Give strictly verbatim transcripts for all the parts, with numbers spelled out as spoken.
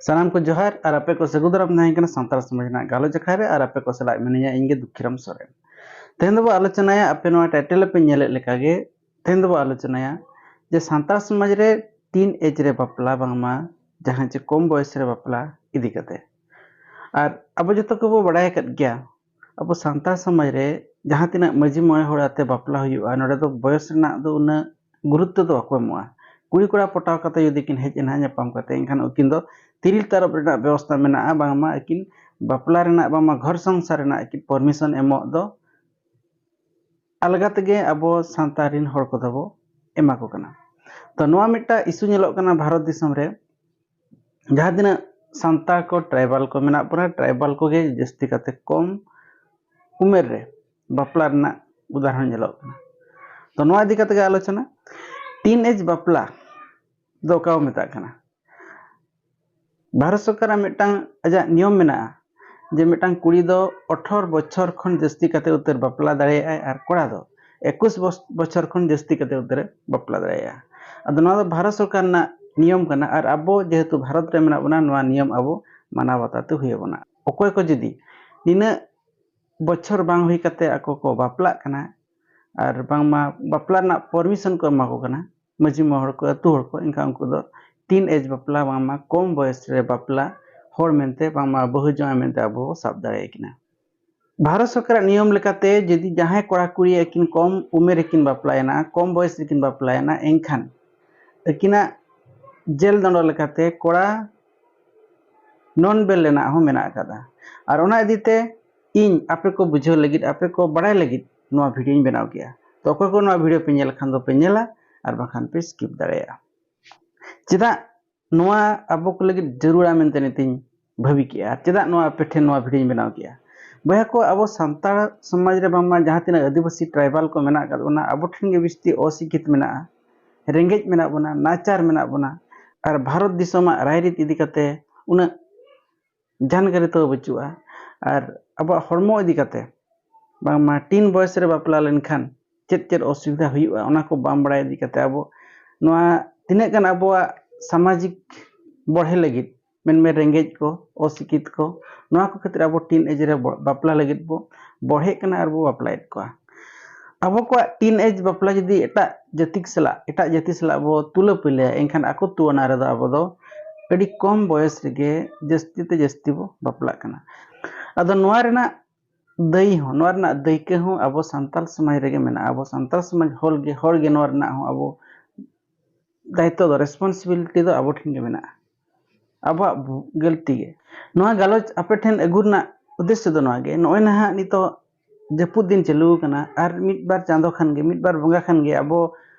ᱥᱟᱱᱟᱢ ᱠᱚ ᱡᱚᱦᱟᱨ ᱟᱨ ᱟᱯᱮ ᱠᱚ ᱥᱟᱹᱜᱩᱱ ᱫᱟᱨᱟᱢ ᱛᱟᱦᱮᱸ ᱠᱟᱱᱟ ᱥᱟᱱᱛᱟᱲ ᱥᱚᱢᱟᱡᱽ ᱨᱮᱱᱟᱜ ᱜᱟᱞᱚᱪ ᱟᱠᱷᱲᱟ ᱨᱮ᱾ ᱟᱨ ᱟᱯᱮ ᱠᱚ ᱥᱟᱞᱟᱜ ᱢᱤᱱᱟᱹᱧᱟ ᱤᱧ ᱜᱮ ᱫᱩᱠᱷᱤᱨᱟᱢ ᱥᱚᱨᱮᱱ᱾ ᱛᱮᱦᱮᱧ ᱫᱚᱵᱚ ᱟᱞᱳᱪᱚᱱᱟᱭᱟ, ᱟᱯᱮ ᱱᱚᱣᱟ ᱴᱟᱭᱴᱮᱞ ᱨᱮᱯᱮ ᱧᱮᱞᱮᱫ ᱞᱮᱠᱟᱜᱮ, ᱛᱮᱦᱮᱧ ᱫᱚᱵᱚ ᱟᱞᱳᱪᱚᱱᱟᱭᱟ ᱡᱮ ᱥᱟᱱᱛᱟᱲ ᱥᱚᱢᱟᱡᱽ ᱨᱮ ᱴᱤᱱ ᱮᱡᱽ ᱨᱮ ᱵᱟᱯᱞᱟ, ᱵᱟᱝᱢᱟ ᱡᱟᱦᱟᱸ ᱪᱮ ᱠᱚᱢ ᱵᱚᱭᱮᱥ ᱨᱮ ᱵᱟᱯᱞᱟ ᱤᱫᱤ ᱠᱟᱛᱮ᱾ ᱟᱨ ᱟᱵᱚ ᱡᱚᱛᱚ ᱠᱚᱵᱚ ᱵᱟᱲᱟᱭ ᱟᱠᱟᱫ ᱜᱮᱭᱟ, ᱟᱵᱚ ᱥᱟᱱᱛᱟᱲ ᱥᱚᱢᱟᱡᱽ ᱨᱮ ᱡᱟᱦᱟᱸ ᱛᱤᱱᱟᱹᱜ ᱢᱟᱹᱡᱷᱤ ᱢᱚᱬᱮ ᱦᱚᱲ ᱟᱛᱮ ᱵᱟᱯᱞᱟ ᱦᱩᱭᱩᱜᱼᱟ, ᱱᱚᱰᱮ ᱫᱚ ᱵᱚᱭᱚᱥ ᱨᱮᱱᱟᱜ ᱫᱚ ᱩᱱᱟᱹᱜ ᱜᱩᱨᱩᱛᱛᱚ ᱫᱚ ᱵᱟᱠᱚ ᱮᱢᱚᱜᱼᱟ᱾ ᱠᱩᱲᱤ ᱠᱚᱲᱟ ᱯᱚᱴᱟᱣ ᱠᱟᱛᱮ ᱡᱩᱫᱤ ᱠᱤᱱ ᱦᱮᱡ ᱮᱱᱟ ᱧᱟᱯᱟᱢ ᱠᱟᱛᱮ, ᱮᱱᱠᱷᱟᱱ ᱩᱱᱠᱤᱱ ᱫᱚ ᱛᱤᱨᱤᱞ ᱛᱟᱨᱚᱵ ᱨᱮᱱᱟᱜ ᱵᱮᱵᱚᱥᱛᱷᱟ ᱢᱮᱱᱟᱜᱼᱟ, ᱵᱟᱝᱢᱟ ᱟᱹᱠᱤᱱ ᱵᱟᱯᱞᱟ ᱨᱮᱱᱟᱜ, ᱵᱟᱝᱢᱟ ᱜᱷᱚᱨ ᱥᱚᱝᱥᱟᱨ ᱨᱮᱱᱟᱜ ᱟᱹᱠᱤᱱ ᱯᱟᱨᱢᱤᱥᱚᱱ ᱮᱢᱚᱜ ᱫᱚ ᱟᱞᱜᱟ ᱛᱮᱜᱮ ᱟᱵᱚ ᱥᱟᱱᱛᱟᱲ ᱨᱮᱱ ᱦᱚᱲ ᱠᱚᱫᱚ ᱵᱚ ᱮᱢᱟ ᱠᱚ ᱠᱟᱱᱟ᱾ ᱛᱚ, ᱱᱚᱣᱟ ᱢᱤᱫᱴᱟᱝ ᱤᱥᱩ ᱧᱮᱞᱚᱜ ᱠᱟᱱᱟ ᱵᱷᱟᱨᱚᱛ ᱫᱤᱥᱚᱢ ᱨᱮ᱾ ᱡᱟᱦᱟᱸ ᱛᱤᱱᱟᱹᱜ ᱥᱟᱱᱛᱟᱲ ᱠᱚ, ᱴᱨᱟᱭᱵᱟᱞ ᱠᱚ ᱢᱮᱱᱟᱜ ᱵᱚᱱᱟ, ᱴᱨᱟᱭᱵᱟᱞ ᱠᱚᱜᱮ ᱡᱟᱹᱥᱛᱤ ᱠᱟᱛᱮ ᱠᱚᱢ ᱩᱢᱮᱨ ᱨᱮ ᱵᱟᱯᱞᱟ ᱨᱮᱱᱟᱜ ᱩᱫᱟᱦᱚᱨᱚᱱ ᱧᱮᱞᱚᱜ ᱠᱟᱱᱟ᱾ ᱛᱚ, ᱱᱚᱣᱟ ᱤᱫᱤ ᱠᱟᱛᱮ ᱜᱮ ᱟᱞᱳᱪᱚᱱᱟ᱾ ᱴᱤᱱ ᱮᱡᱽ ᱵᱟᱯᱞᱟ ᱫᱚ ᱚᱠᱟ ᱵᱚ ᱢᱮᱛᱟᱜ ᱠᱟᱱᱟ? ᱵᱷᱟᱨᱚᱛ ᱥᱚᱨᱠᱟᱨᱟᱜ ᱢᱤᱫᱴᱟᱝ ᱟᱡᱟᱜ ᱱᱤᱭᱚᱢ ᱢᱮᱱᱟᱜᱼᱟ ᱡᱮ ᱢᱤᱫᱴᱟᱝ ᱠᱩᱲᱤ ᱫᱚ ᱟᱴᱷᱨᱚ ᱵᱚᱪᱷᱚᱨ ᱠᱷᱚᱱ ᱡᱟᱹᱥᱛᱤ ᱠᱟᱛᱮ ᱩᱛᱟᱹᱨ ᱵᱟᱯᱞᱟ ᱫᱟᱲᱮᱭᱟᱜᱼᱟᱭ ᱟᱨ ᱠᱚᱲᱟ ᱫᱚ ᱮᱠᱩᱥ ᱵᱚᱪᱷᱚᱨ ᱠᱷᱚᱱ ᱡᱟᱹᱥᱛᱤ ᱠᱟᱛᱮ ᱩᱛᱟᱹᱨᱮ ᱵᱟᱯᱞᱟ ᱫᱟᱲᱮᱭᱟᱜᱼᱟ᱾ ᱟᱫᱚ ᱱᱚᱣᱟ ᱫᱚ ᱵᱷᱟᱨᱚᱛ ᱥᱚᱨᱠᱟᱨ ᱨᱮᱱᱟᱜ ᱱᱤᱭᱚᱢ ᱠᱟᱱᱟ, ᱟᱨ ᱟᱵᱚ ᱡᱮᱦᱮᱛᱩ ᱵᱷᱟᱨᱚᱛ ᱨᱮ ᱢᱮᱱᱟᱜ ᱵᱚᱱᱟ, ᱱᱚᱣᱟ ᱱᱤᱭᱚᱢ ᱟᱵᱚ ᱢᱟᱱᱟᱣ ᱵᱟᱛᱟᱣ ᱛᱮ ᱦᱩᱭ ᱟᱵᱚᱱᱟ᱾ ᱚᱠᱚᱭ ᱠᱚ ᱡᱩᱫᱤ ᱱᱤᱱᱟᱹᱜ ᱵᱚᱪᱷᱚᱨ ᱵᱟᱝ ᱦᱩᱭ ᱠᱟᱛᱮ ᱟᱠᱚ ᱠᱚ ᱵᱟᱯᱞᱟᱜ ᱠᱟᱱᱟ ᱟᱨ ᱵᱟᱝᱢᱟ ᱵᱟᱯᱞᱟ ᱨᱮᱱᱟᱜ ᱯᱟᱨᱢᱤᱥᱚᱱ ᱠᱚ ᱮᱢᱟ ᱠᱚ ᱠᱟᱱᱟ ᱢᱟᱹᱡᱷᱤ ᱢᱚᱬᱮ ᱦᱚᱲ ᱠᱚ, ᱟᱹᱛᱩ ᱦᱚᱲ ᱠᱚ, ᱮᱱᱠᱷᱟᱱ ᱩᱱᱠᱩ ᱫᱚ ᱴᱤᱱ ᱮᱡᱽ ᱵᱟᱯᱞᱟ, ᱵᱟᱝᱢᱟ ᱠᱚᱢ ᱵᱚᱭᱮᱥ ᱨᱮ ᱵᱟᱯᱞᱟ ᱦᱚᱲ ᱢᱮᱱᱛᱮ, ᱵᱟᱝᱢᱟ ᱵᱟᱹᱦᱩ ᱡᱟᱶᱟᱭ ᱢᱮᱱᱛᱮ ᱟᱵᱚ ᱵᱚ ᱥᱟᱵ ᱫᱟᱲᱮᱭᱟᱠᱤᱱᱟ᱾ ᱵᱷᱟᱨᱚᱛ ᱥᱚᱨᱠᱟᱨᱟᱜ ᱱᱤᱭᱚᱢ ᱞᱮᱠᱟᱛᱮ ᱡᱩᱫᱤ ᱡᱟᱦᱟᱸᱭ ᱠᱚᱲᱟ ᱠᱩᱲᱤ ᱟᱹᱠᱤᱱ ᱠᱚᱢ ᱩᱢᱮᱨ ᱨᱮᱠᱤᱱ ᱵᱟᱯᱞᱟᱭᱮᱱᱟ, ᱠᱚᱢ ᱵᱚᱭᱮᱥ ᱨᱮᱠᱤᱱ ᱵᱟᱯᱞᱟᱭᱮᱱᱟ, ᱮᱱᱠᱷᱟᱱ ᱟᱹᱠᱤᱱᱟᱜ ᱡᱮᱞ ᱫᱚᱸᱰᱚ ᱞᱮᱠᱟᱛᱮ ᱠᱚᱲᱟ ᱱᱚᱱ ᱵᱮᱞ ᱨᱮᱱᱟᱜ ᱦᱚᱸ ᱢᱮᱱᱟᱜ ᱟᱠᱟᱫᱟ᱾ ᱟᱨ ᱚᱱᱟ ᱤᱫᱤ ᱛᱮ ᱤᱧ ᱟᱯᱮ ᱠᱚ ᱵᱩᱡᱷᱟᱹᱣ ᱞᱟᱹᱜᱤᱫ, ᱟᱯᱮ ᱠᱚ ᱵᱟᱲᱟᱭ ᱞᱟᱹᱜᱤᱫ ᱱᱚᱣᱟ ᱵᱷᱤᱰᱤᱭᱳᱧ ᱵᱮᱱᱟᱣ ᱠᱮᱜᱼᱟ᱾ ᱛᱚ, ᱚᱠᱚᱭ ᱠᱚ ᱱᱚᱣᱟ ᱵᱷᱤᱰᱤᱭᱳ ᱯᱮ ᱧᱮᱞ ᱠᱷᱟᱱ ᱫᱚ ᱯᱮ ᱧᱮᱞᱟ, ᱟᱨ ᱵᱟᱝᱠᱷᱟᱱ ᱯᱮ ᱥᱠᱤᱯ ᱫᱟᱲᱮᱭᱟᱜᱼᱟ᱾ ᱪᱮᱫᱟᱜ ᱱᱚᱣᱟ ᱟᱵᱚ ᱠᱚ ᱞᱟᱹᱜᱤᱫ ᱡᱟᱹᱨᱩᱲᱟ ᱢᱮᱱᱛᱮ ᱱᱤᱛᱤᱧ ᱵᱷᱟᱹᱵᱤ ᱠᱮᱜᱼᱟ, ᱟᱨ ᱪᱮᱫᱟᱜ ᱱᱚᱣᱟ ᱟᱯᱮ ᱴᱷᱮᱱ ᱱᱚᱣᱟ ᱵᱷᱤᱰᱤᱭᱳᱧ ᱵᱮᱱᱟᱣ ᱠᱮᱜᱼᱟ? ᱵᱚᱭᱦᱟ ᱠᱚ, ᱟᱵᱚ ᱥᱟᱱᱛᱟᱲ ᱥᱚᱢᱟᱡᱽ ᱨᱮ ᱵᱟᱝᱢᱟ ᱡᱟᱦᱟᱸ ᱛᱤᱱᱟᱹᱜ ᱟᱹᱫᱤᱵᱟᱹᱥᱤ ᱴᱨᱟᱭᱵᱟᱞ ᱠᱚ ᱢᱮᱱᱟᱜ ᱟᱠᱟᱫ ᱵᱚᱱᱟ, ᱟᱵᱚ ᱴᱷᱮᱱ ᱜᱮ ᱵᱤᱥᱛᱤ ᱚᱥᱤᱠᱠᱷᱤᱛ ᱢᱮᱱᱟᱜᱼᱟ, ᱨᱮᱸᱜᱮᱡ ᱢᱮᱱᱟᱜ ᱵᱚᱱᱟ, ᱱᱟᱪᱟᱨ ᱢᱮᱱᱟᱜ ᱵᱚᱱᱟ, ᱟᱨ ᱵᱷᱟᱨᱚᱛ ᱫᱤᱥᱚᱢᱟᱜ ᱨᱟᱭᱨᱤᱛ ᱤᱫᱤ ᱠᱟᱛᱮ ᱩᱱᱟᱹᱜ ᱡᱟᱱᱠᱟᱨᱤ ᱛᱟᱵᱚ ᱵᱟᱹᱪᱩᱜᱼᱟ᱾ ᱟᱨ ᱟᱵᱚᱣᱟᱜ ᱦᱚᱲᱢᱚ ᱤᱫᱤ ᱠᱟᱛᱮ ᱵᱟᱝᱢᱟ ᱴᱤᱱ ᱵᱚᱭᱮᱥ ᱨᱮ ᱵᱟᱯᱞᱟ ᱞᱮᱱᱠᱷᱟᱱ ᱪᱮᱫ ᱪᱮᱫ ᱚᱥᱩᱵᱤᱫᱷᱟ ᱦᱩᱭᱩᱜᱼᱟ, ᱚᱱᱟ ᱠᱚ ᱵᱟᱝ ᱵᱟᱲᱟᱭ ᱤᱫᱤ ᱠᱟᱛᱮ ᱟᱵᱚ ᱱᱚᱣᱟ ᱛᱤᱱᱟᱹᱜ ᱜᱟᱱ ᱟᱵᱚᱣᱟᱜ ᱥᱟᱢᱟᱡᱤᱠ ᱵᱚᱲᱦᱮ ᱞᱟᱹᱜᱤᱫ ᱢᱮᱱᱢᱮ ᱨᱮᱸᱜᱮᱡ ᱠᱚ, ᱚᱥᱤᱠᱷᱤᱛ ᱠᱚ, ᱱᱚᱣᱟ ᱠᱚ ᱠᱷᱟᱹᱛᱤᱨ ᱟᱵᱚ ᱴᱤᱱ ᱮᱡᱽ ᱨᱮ ᱵᱚ- ᱵᱟᱯᱞᱟ ᱞᱟᱹᱜᱤᱫ ᱵᱚ ᱵᱚᱲᱦᱮᱜ ᱠᱟᱱᱟ ᱟᱨ ᱵᱚ ᱵᱟᱯᱞᱟᱭᱮᱫ ᱠᱚᱣᱟ᱾ ᱟᱵᱚ ᱠᱚᱣᱟᱜ ᱴᱤᱱ ᱮᱡᱽ ᱵᱟᱯᱞᱟ ᱡᱩᱫᱤ ᱮᱴᱟᱜ ᱡᱟᱹᱛᱤ ᱥᱟᱞᱟᱜ, ᱮᱴᱟᱜ ᱡᱟᱹᱛᱤ ᱥᱟᱞᱟᱜ ᱵᱚ ᱛᱩᱞᱟᱹ ᱯᱟᱹᱭᱞᱟᱹᱭᱟ, ᱮᱱᱠᱷᱟᱱ ᱟᱠᱚ ᱛᱩᱞᱚᱱᱟ ᱨᱮᱫᱚ ᱟᱵᱚ ᱫᱚ ᱟᱹᱰᱤ ᱠᱚᱢ ᱵᱚᱭᱮᱥ ᱨᱮᱜᱮ ᱡᱟᱹᱥᱛᱤ ᱛᱮ ᱡᱟᱹᱥᱛᱤ ᱵᱚ ᱵᱟᱯᱞᱟᱜ ᱠᱟᱱᱟ᱾ ᱟᱫᱚ ᱱᱚᱣᱟ ᱨᱮᱱᱟᱜ ᱫᱟᱹᱭᱤ ᱦᱚᱸ, ᱱᱚᱣᱟ ᱨᱮᱱᱟᱜ ᱫᱟᱹᱭᱠᱟᱹ ᱦᱚᱸ ᱟᱵᱚ ᱥᱟᱱᱛᱟᱲ ᱥᱚᱢᱟᱡᱽ ᱨᱮᱜᱮ ᱢᱮᱱᱟᱜᱼᱟ᱾ ᱟᱵᱚ ᱥᱟᱱᱛᱟᱲ ᱥᱚᱢᱟᱡᱽ ᱦᱚᱲ ᱜᱮ, ᱦᱚᱲ ᱜᱮ ᱱᱚᱣᱟ ᱨᱮᱱᱟᱜ ᱦᱚᱸ ᱟᱵᱚ ᱫᱟᱭᱤᱛᱛᱚ ᱫᱚ, ᱨᱮᱥᱯᱚᱱᱥᱤᱵᱤᱞᱤᱴᱤ ᱫᱚ ᱟᱵᱚ ᱴᱷᱮᱱ ᱜᱮ ᱢᱮᱱᱟᱜᱼᱟ, ᱟᱵᱚᱣᱟᱜ ᱵᱷᱩ- ᱜᱟᱹᱞᱛᱤ ᱜᱮ᱾ ᱱᱚᱣᱟ ᱜᱟᱞᱚᱪ ᱟᱯᱮ ᱴᱷᱮᱱ ᱟᱹᱜᱩ ᱨᱮᱱᱟᱜ ᱩᱫᱽᱫᱮᱥᱥᱚ ᱫᱚ ᱱᱚᱣᱟ ᱜᱮ, ᱱᱚᱜᱼᱚᱭ ᱱᱟᱦᱟᱜ ᱱᱤᱛᱚᱜ ᱡᱟᱹᱯᱩᱫ ᱫᱤᱱ ᱪᱟᱹᱞᱩ ᱟᱠᱟᱱᱟ, ᱟᱨ ᱢᱤᱫ ᱵᱟᱨ ᱪᱟᱸᱫᱚ ᱠᱷᱟᱱ ᱜᱮ, ᱢᱤᱫ ᱵᱟᱨ ᱵᱚᱸᱜᱟ ᱠᱷᱟᱱ ᱜᱮ ᱟᱵᱚ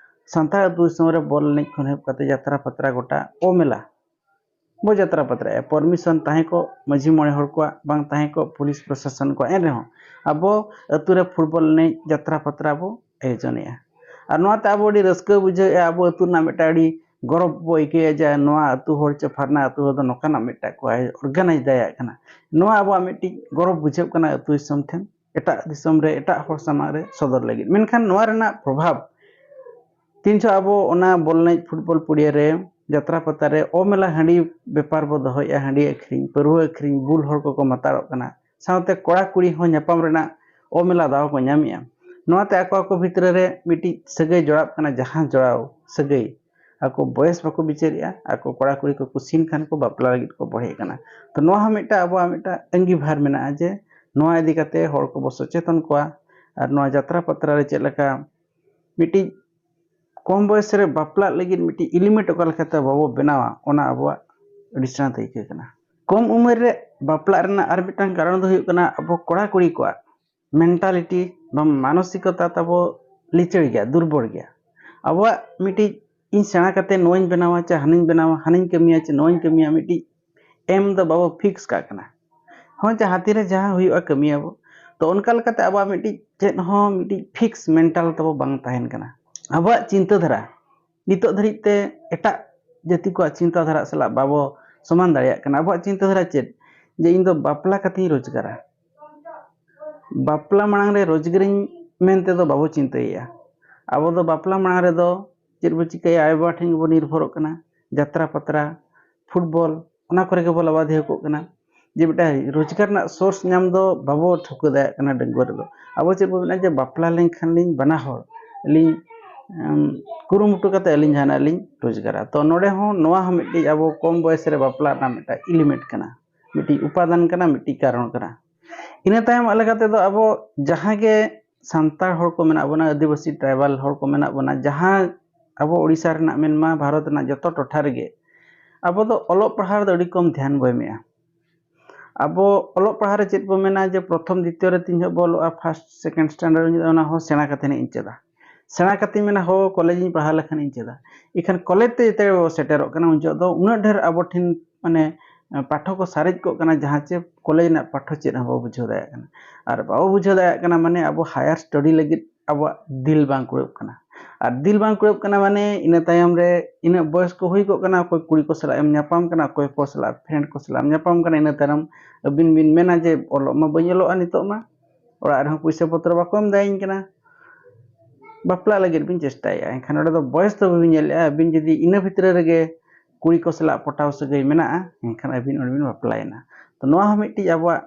ᱥᱟᱱᱛᱟᱲ ᱟᱹᱛᱩ ᱫᱤᱥᱚᱢ ᱨᱮ ᱵᱚᱞ ᱮᱱᱮᱡ ᱠᱷᱚᱱ ᱮᱦᱚᱵ ᱠᱟᱛᱮ ᱡᱟᱛᱨᱟ ᱯᱟᱛᱨᱟ ᱜᱚᱴᱟ ᱚᱢᱮᱞᱟ ᱵᱚ ᱡᱟᱛᱨᱟ ᱯᱟᱛᱨᱟᱭᱟ᱾ ᱯᱟᱨᱢᱤᱥᱚᱱ ᱛᱟᱦᱮᱸ ᱠᱚᱜ ᱢᱟᱹᱡᱷᱤ ᱢᱚᱬᱮ ᱦᱚᱲ ᱠᱚᱣᱟᱜ, ᱵᱟᱝ ᱛᱟᱦᱮᱸ ᱠᱚᱜ ᱯᱩᱞᱤᱥ ᱯᱨᱚᱥᱟᱥᱚᱱ ᱠᱚᱣᱟᱜ, ᱮᱱ ᱨᱮᱦᱚᱸ ᱟᱵᱚ ᱟᱹᱛᱩ ᱨᱮ ᱯᱷᱩᱴᱵᱚᱞ ᱮᱱᱮᱡ ᱡᱟᱛᱨᱟ ᱯᱟᱛᱨᱟ ᱵᱚ ᱟᱭᱳᱡᱚᱱᱮᱜᱼᱟ᱾ ᱟᱨ ᱱᱚᱣᱟᱛᱮ ᱟᱵᱚ ᱟᱹᱰᱤ ᱨᱟᱹᱥᱠᱟᱹ ᱵᱩᱡᱷᱟᱹᱣᱮᱜᱼᱟ, ᱟᱵᱚ ᱟᱹᱛᱩ ᱨᱮᱱᱟᱜ ᱢᱤᱫᱴᱟᱝ ᱟᱹᱰᱤ ᱜᱚᱨᱚᱵᱽ ᱵᱚ ᱟᱹᱭᱠᱟᱹᱣᱮᱜᱼᱟ ᱡᱮ ᱱᱚᱣᱟ ᱟᱹᱛᱩ ᱦᱚᱲ ᱪᱮ ᱯᱷᱟᱨᱱᱟ ᱟᱹᱛᱩ ᱦᱚᱲ ᱫᱚ ᱱᱚᱝᱠᱟᱱᱟᱜ ᱢᱤᱫᱴᱟᱝ ᱠᱚ ᱚᱨᱜᱟᱱᱟᱭᱤᱡᱽ ᱫᱟᱲᱮᱭᱟᱜ ᱠᱟᱱᱟ᱾ ᱱᱚᱣᱟ ᱟᱵᱚᱣᱟᱜ ᱢᱤᱫᱴᱤᱡ ᱜᱚᱨᱚᱵᱽ ᱵᱩᱡᱷᱟᱹᱜ ᱠᱟᱱᱟ ᱟᱹᱛᱩ ᱫᱤᱥᱚᱢ ᱴᱷᱮᱱ, ᱮᱴᱟᱜ ᱫᱤᱥᱚᱢ ᱨᱮ, ᱮᱴᱟᱜ ᱦᱚᱲ ᱥᱟᱢᱟᱝ ᱨᱮ ᱥᱚᱫᱚᱨ ᱞᱟᱹᱜᱤᱫ᱾ ᱢᱮᱱᱠᱷᱟᱱ ᱱᱚᱣᱟ ᱨᱮᱱᱟᱜ ᱯᱨᱚᱵᱷᱟᱵᱽ ᱛᱤᱱ ᱡᱚᱦᱚᱜ ᱟᱵᱚ ᱚᱱᱟ ᱵᱚᱞ ᱮᱱᱮᱡ, ᱯᱷᱩᱴᱵᱚᱞ ᱯᱩᱲᱤᱭᱟᱹ ᱨᱮ, ᱡᱟᱛᱨᱟ ᱯᱟᱛᱟ ᱨᱮ ᱚᱢᱮᱞᱟ ᱦᱟᱺᱰᱤ ᱵᱮᱯᱟᱨ ᱵᱚ ᱫᱚᱦᱚᱭᱮᱜᱼᱟ, ᱦᱟᱺᱰᱤ ᱟᱹᱠᱷᱨᱤᱧ, ᱯᱟᱹᱨᱣᱟᱹ ᱟᱹᱠᱷᱨᱤᱧ, ᱵᱩᱞ ᱦᱚᱲ ᱠᱚᱠᱚ ᱢᱟᱛᱟᱲᱚᱜ ᱠᱟᱱᱟ, ᱥᱟᱶᱛᱮ ᱠᱚᱲᱟ ᱠᱩᱲᱤ ᱦᱚᱸ ᱧᱟᱯᱟᱢ ᱨᱮᱱᱟᱜ ᱚᱢᱮᱞᱟ ᱫᱟᱣ ᱠᱚ ᱧᱟᱢᱮᱜᱼᱟ᱾ ᱱᱚᱣᱟᱛᱮ ᱟᱠᱚ ᱟᱠᱚ ᱵᱷᱤᱛᱨᱤ ᱨᱮ ᱢᱤᱫᱴᱤᱡ ᱥᱟᱹᱜᱟᱹᱭ ᱡᱚᱲᱟᱣ ᱠᱟᱱᱟ, ᱡᱟᱦᱟᱸ ᱡᱚᱲᱟᱣ ᱥᱟᱹᱜᱟᱹᱭ ᱟᱠᱚ ᱵᱚᱭᱮᱥ ᱵᱟᱠᱚ ᱵᱤᱪᱟᱹᱨᱮᱜᱼᱟ, ᱟᱠᱚ ᱠᱚᱲᱟ ᱠᱩᱲᱤ ᱠᱚ ᱠᱩᱥᱤᱭᱮᱱ ᱠᱷᱟᱱ ᱠᱚ ᱵᱟᱯᱞᱟ ᱞᱟᱹᱜᱤᱫ ᱠᱚ ᱵᱚᱲᱦᱮᱜ ᱠᱟᱱᱟ᱾ ᱛᱚ ᱱᱚᱣᱟ ᱦᱚᱸ ᱢᱤᱫᱴᱟᱝ ᱟᱵᱚᱣᱟᱜ ᱢᱤᱫᱴᱟᱝ ᱟᱺᱜᱤᱵᱷᱟᱨ ᱢᱮᱱᱟᱜᱼᱟ ᱡᱮ ᱱᱚᱣᱟ ᱤᱫᱤ ᱠᱟᱛᱮ ᱦᱚᱲ ᱠᱚᱵᱚ ᱥᱚᱪᱮᱛᱚᱱ ᱠᱚᱣᱟ, ᱟᱨ ᱱᱚᱣᱟ ᱡᱟᱛᱨᱟ ᱯᱟᱛᱨᱟ ᱨᱮ ᱪᱮᱫ ᱞᱮᱠᱟ ᱢᱤᱫᱴᱤᱡ ᱠᱚᱢ ᱵᱚᱭᱮᱥ ᱨᱮ ᱵᱟᱯᱞᱟᱜ ᱞᱟᱹᱜᱤᱫ ᱢᱤᱫᱴᱤᱡ ᱮᱞᱤᱢᱮᱱᱴ ᱚᱠᱟ ᱞᱮᱠᱟᱛᱮ ᱵᱟᱵᱚ ᱵᱮᱱᱟᱣᱟ, ᱚᱱᱟ ᱟᱵᱚᱣᱟᱜ ᱟᱹᱰᱤ ᱥᱮᱬᱟ ᱫᱟᱹᱭᱠᱟᱹ ᱠᱟᱱᱟ᱾ ᱠᱚᱢ ᱩᱢᱮᱨ ᱨᱮ ᱵᱟᱯᱞᱟᱜ ᱨᱮᱱᱟᱜ ᱟᱨ ᱢᱤᱫᱴᱟᱝ ᱠᱟᱨᱚᱱ ᱫᱚ ᱦᱩᱭᱩᱜ ᱠᱟᱱᱟ ᱟᱵᱚ ᱠᱚᱲᱟ ᱠᱩᱲᱤ ᱠᱚᱣᱟᱜ ᱢᱮᱱᱴᱟᱞᱤᱴᱤ ᱵᱟ ᱢᱟᱱᱚᱥᱤᱠᱚᱛᱟ ᱛᱟᱵᱚ ᱞᱤᱪᱟᱹᱲ ᱜᱮᱭᱟ, ᱫᱩᱨᱵᱚᱞ ᱜᱮᱭᱟ᱾ ᱟᱵᱚᱣᱟᱜ ᱢᱤᱫᱴᱤᱡ ᱤᱧ ᱥᱮᱬᱟ ᱠᱟᱛᱮ ᱱᱚᱣᱟᱧ ᱵᱮᱱᱟᱣᱟ ᱪᱮ ᱦᱟᱱᱟᱧ ᱵᱮᱱᱟᱣᱟ, ᱦᱟᱱᱟᱧ ᱠᱟᱹᱢᱤᱭᱟ ᱪᱮ ᱱᱚᱣᱟᱧ ᱠᱟᱹᱢᱤᱭᱟ, ᱢᱤᱫᱴᱤᱡ ᱮᱢ ᱫᱚ ᱵᱟᱵᱚ ᱯᱷᱤᱠᱥ ᱠᱟᱜ ᱠᱟᱱᱟ᱾ ᱦᱚᱸ, ᱡᱟᱦᱟᱸ ᱛᱤᱨᱮ ᱡᱟᱦᱟᱸ ᱦᱩᱭᱩᱜᱼᱟ ᱠᱟᱹᱢᱤᱭᱟᱵᱚ᱾ ᱛᱚ ᱚᱱᱠᱟ ᱞᱮᱠᱟᱛᱮ ᱟᱵᱚᱣᱟᱜ ᱢᱤᱫᱴᱤᱡ ᱪᱮᱫ ᱦᱚᱸ ᱢᱤᱫᱴᱤᱡ ᱯᱷᱤᱠᱥ ᱢᱮᱱᱴᱟᱞ ᱛᱟᱵᱚ ᱵᱟᱝ ᱛᱟᱦᱮᱱ ᱠᱟᱱᱟ᱾ ᱟᱵᱚᱣᱟᱜ ᱪᱤᱱᱛᱟᱹ ᱫᱷᱟᱨᱟ ᱱᱤᱛᱚᱜ ᱫᱷᱟᱹᱨᱤᱡ ᱛᱮ ᱮᱴᱟᱜ ᱡᱟᱹᱛᱤ ᱠᱚᱣᱟᱜ ᱪᱤᱱᱛᱟᱹ ᱫᱷᱟᱨᱟ ᱥᱟᱞᱟᱜ ᱵᱟᱵᱚ ᱥᱚᱢᱟᱱ ᱫᱟᱲᱮᱭᱟᱜ ᱠᱟᱱᱟ᱾ ᱟᱵᱚᱣᱟᱜ ᱪᱤᱱᱛᱟᱹ ᱫᱷᱟᱨᱟ ᱪᱮᱫ? ᱡᱮ ᱤᱧ ᱫᱚ ᱵᱟᱯᱞᱟ ᱠᱟᱛᱮᱧ ᱨᱳᱡᱽᱜᱟᱨᱟ᱾ ᱵᱟᱯᱞᱟ ᱢᱟᱲᱟᱝ ᱨᱮ ᱨᱳᱡᱽᱜᱟᱨᱤᱧ ᱢᱮᱱᱛᱮ ᱫᱚ ᱵᱟᱵᱚ ᱪᱤᱱᱛᱟᱹᱭᱮᱜᱼᱟ᱾ ᱟᱵᱚ ᱫᱚ ᱵᱟᱯᱞᱟ ᱢᱟᱲᱟᱝ ᱨᱮᱫᱚ ᱪᱮᱫ ᱵᱚ ᱪᱤᱠᱟᱹᱭᱟ? ᱟᱭᱳᱼᱵᱟᱵᱟ ᱴᱷᱮᱱ ᱜᱮᱵᱚ ᱱᱤᱨᱵᱷᱚᱨᱚᱜ ᱠᱟᱱᱟ᱾ ᱡᱟᱛᱨᱟ ᱯᱟᱛᱨᱟ, ᱯᱷᱩᱴᱵᱚᱞ, ᱚᱱᱟ ᱠᱚᱨᱮ ᱜᱮᱵᱚ ᱞᱟᱵᱟᱫᱷᱤᱭᱟᱹ ᱠᱚᱜ ᱠᱟᱱᱟ᱾ ᱡᱮ ᱢᱤᱫᱴᱟᱝ ᱨᱳᱡᱽᱜᱟᱨ ᱨᱮᱱᱟᱜ ᱥᱳᱨᱥ ᱧᱟᱢ ᱫᱚ ᱵᱟᱵᱚ ᱴᱷᱟᱹᱣᱠᱟᱹ ᱫᱟᱲᱮᱭᱟᱜ ᱠᱟᱱᱟ ᱰᱟᱺᱜᱩᱣᱟᱹ ᱨᱮᱫᱚ᱾ ᱟᱵᱚ ᱪᱮᱫ ᱵᱚ ᱢᱮᱱᱟ ᱡᱮ ᱵᱟᱯᱞᱟ ᱞᱮᱱᱠᱷᱟᱱ ᱞᱤᱧ ᱵᱟᱱᱟ ᱦᱚᱲ ᱞᱤᱧ ᱠᱩᱨᱩᱢᱩᱴᱩ ᱠᱟᱛᱮ ᱟᱹᱞᱤᱧ ᱡᱟᱦᱟᱱᱟᱜ ᱞᱤᱧ ᱨᱳᱡᱽᱜᱟᱨᱟ᱾ ᱛᱚ ᱱᱚᱰᱮ ᱦᱚᱸ ᱱᱚᱣᱟ ᱦᱚᱸ ᱢᱤᱫᱴᱤᱡ ᱟᱵᱚ ᱠᱚᱢ ᱵᱚᱭᱮᱥ ᱨᱮ ᱵᱟᱯᱞᱟ ᱨᱮᱱᱟᱜ ᱢᱤᱫᱴᱟᱝ ᱤᱞᱤᱢᱮᱱᱴ ᱠᱟᱱᱟ, ᱢᱤᱫᱴᱤᱡ ᱩᱯᱟᱫᱟᱱ ᱠᱟᱱᱟ, ᱢᱤᱫᱴᱤᱡ ᱠᱟᱨᱚᱱ ᱠᱟᱱᱟ᱾ ᱤᱱᱟᱹ ᱛᱟᱭᱚᱢ ᱟᱜ ᱞᱮᱠᱟ ᱛᱮᱫᱚ ᱟᱵᱚ ᱡᱟᱦᱟᱸ ᱜᱮ ᱥᱟᱱᱛᱟᱲ ᱦᱚᱲ ᱠᱚ ᱢᱮᱱᱟᱜ ᱵᱚᱱᱟ, ᱟᱹᱫᱤᱵᱟᱹᱥᱤ ᱴᱨᱟᱭᱵᱟᱞ ᱦᱚᱲ ᱠᱚ ᱢᱮᱱᱟᱜ ᱵᱚᱱᱟ, ᱡᱟᱦᱟᱸ ᱟᱵᱚ ᱳᱰᱤᱥᱟ ᱨᱮᱱᱟᱜ ᱢᱮᱱᱢᱟ ᱵᱷᱟᱨᱚᱛ ᱨᱮᱱᱟᱜ ᱡᱚᱛᱚ ᱴᱚᱴᱷᱟ ᱨᱮᱜᱮ ᱟᱵᱚ ᱫᱚ ᱚᱞᱚᱜ ᱯᱟᱲᱦᱟᱣ ᱨᱮᱫᱚ ᱟᱹᱰᱤ ᱠᱚᱢ ᱫᱷᱮᱭᱟᱱ ᱵᱚ ᱮᱢᱮᱜᱼᱟ᱾ ᱟᱵᱚ ᱚᱞᱚᱜ ᱯᱟᱲᱦᱟᱣ ᱨᱮ ᱪᱮᱫ ᱵᱚ ᱢᱮᱱᱟ ᱡᱮ ᱯᱨᱚᱛᱷᱚᱢ ᱫᱤᱛᱤᱭᱚ ᱨᱮ ᱛᱤᱱ ᱡᱚᱦᱚᱜ ᱵᱚ ᱚᱞᱚᱜᱼᱟ, ᱯᱷᱟᱥᱴ ᱥᱮᱠᱮᱱᱰ ᱥᱴᱮᱱᱰᱟᱨᱰ, ᱚᱱᱟ ᱦᱚᱸ ᱥᱮᱬᱟ ᱠᱟᱛᱮ ᱤᱧ ᱪᱮᱫᱟ᱾ ᱥᱮᱬᱟ ᱠᱟᱛᱮᱧ ᱢᱮᱱᱟ ᱦᱚ ᱠᱚᱞᱮᱡᱽ ᱤᱧ ᱯᱟᱲᱦᱟᱣ ᱞᱮᱠᱷᱟᱱ ᱤᱧ ᱪᱮᱫᱟ᱾ ᱤᱠᱷᱟᱱ ᱠᱚᱞᱮᱡᱽ ᱛᱮ ᱡᱮᱛᱮ ᱵᱚ ᱥᱮᱴᱮᱨᱚᱜ ᱠᱟᱱᱟ ᱩᱱ ᱡᱚᱦᱚᱜ ᱫᱚ ᱩᱱᱟᱹᱜ ᱰᱷᱮᱨ ᱟᱵᱚ ᱴᱷᱮᱱ ᱢᱟᱱᱮ ᱯᱟᱴᱷᱚ ᱠᱚ ᱥᱟᱨᱮᱡ ᱠᱚᱜ ᱠᱟᱱᱟ ᱡᱟᱦᱟᱸ ᱪᱮ ᱠᱚᱞᱮᱡᱽ ᱨᱮᱱᱟᱜ ᱯᱟᱴᱷᱚ ᱪᱮᱫ ᱦᱚᱸ ᱵᱟᱵᱚ ᱵᱩᱡᱷᱟᱹᱣ ᱫᱟᱲᱮᱭᱟᱜ ᱠᱟᱱᱟ᱾ ᱟᱨ ᱵᱟᱵᱚ ᱵᱩᱡᱷᱟᱹᱣ ᱫᱟᱲᱮᱭᱟᱜ ᱠᱟᱱᱟ ᱢᱟᱱᱮ ᱟᱵᱚ ᱦᱟᱭᱟᱨ ᱥᱴᱟᱰᱤ ᱞᱟᱹᱜᱤᱫ ᱟᱵᱚᱣᱟᱜ ᱫᱤᱞ ᱵᱟᱝ ᱠᱩᱲᱟᱹᱜ ᱠᱟᱱᱟ᱾ ᱟᱨ ᱫᱤᱞ ᱵᱟᱝ ᱠᱩᱲᱟᱹᱜ ᱠᱟᱱᱟ ᱢᱟᱱᱮ ᱤᱱᱟᱹ ᱛᱟᱭᱚᱢ ᱨᱮ ᱤᱱᱟᱹᱜ ᱵᱚᱭᱚᱥ ᱠᱚ ᱦᱩᱭ ᱠᱚᱜ ᱠᱟᱱᱟ, ᱚᱠᱚᱭ ᱠᱩᱲᱤ ᱠᱚ ᱥᱟᱞᱟᱜ ᱮᱢ ᱧᱟᱯᱟᱢ ᱠᱟᱱᱟ, ᱚᱠᱚᱭ ᱠᱚ ᱥᱟᱞᱟᱜ ᱯᱷᱨᱮᱱᱰ ᱠᱚ ᱥᱟᱞᱟᱜ ᱮᱢ ᱧᱟᱯᱟᱢ ᱠᱟᱱᱟ, ᱤᱱᱟᱹ ᱛᱟᱭᱱᱚᱢ ᱟᱹᱵᱤᱱ ᱵᱤᱱ ᱢᱮᱱᱟ ᱡᱮ ᱚᱞᱚᱜ ᱢᱟ ᱵᱟᱹᱧ ᱚᱞᱚᱜᱼᱟ ᱱᱤᱛᱚᱜ ᱢᱟ, ᱚᱲᱟᱜ ᱨᱮᱦᱚᱸ ᱯᱩᱭᱥᱟᱹ ᱯᱚᱛᱨᱚ ᱵᱟᱠᱚ ᱮᱢ ᱫᱟᱲᱮᱭᱟᱹᱧ ᱠᱟᱱᱟ, ᱵᱟᱯᱞᱟᱜ ᱞᱟᱹᱜᱤᱫ ᱵᱤᱱ ᱪᱮᱥᱴᱟᱭᱮᱫᱼᱟ᱾ ᱮᱱᱠᱷᱟᱱ ᱚᱸᱰᱮ ᱫᱚ ᱵᱚᱭᱮᱥ ᱫᱚ ᱵᱟᱹᱵᱤᱱ ᱧᱮᱞᱮᱫᱼᱟ, ᱟᱹᱵᱤᱱ ᱡᱩᱫᱤ ᱤᱱᱟᱹ ᱵᱷᱤᱛᱨᱤ ᱨᱮᱜᱮ ᱠᱩᱲᱤ ᱠᱚ ᱥᱟᱞᱟᱜ ᱯᱚᱴᱟᱣ ᱥᱟᱹᱜᱟᱹᱭ ᱢᱮᱱᱟᱜᱼᱟ, ᱮᱱᱠᱷᱟᱱ ᱟᱹᱵᱤᱱ ᱚᱸᱰᱮ ᱵᱤᱱ ᱵᱟᱯᱞᱟᱭᱮᱱᱟ᱾ ᱛᱚ ᱱᱚᱣᱟ ᱦᱚᱸ ᱢᱤᱫᱴᱤᱡ ᱟᱵᱚᱣᱟᱜ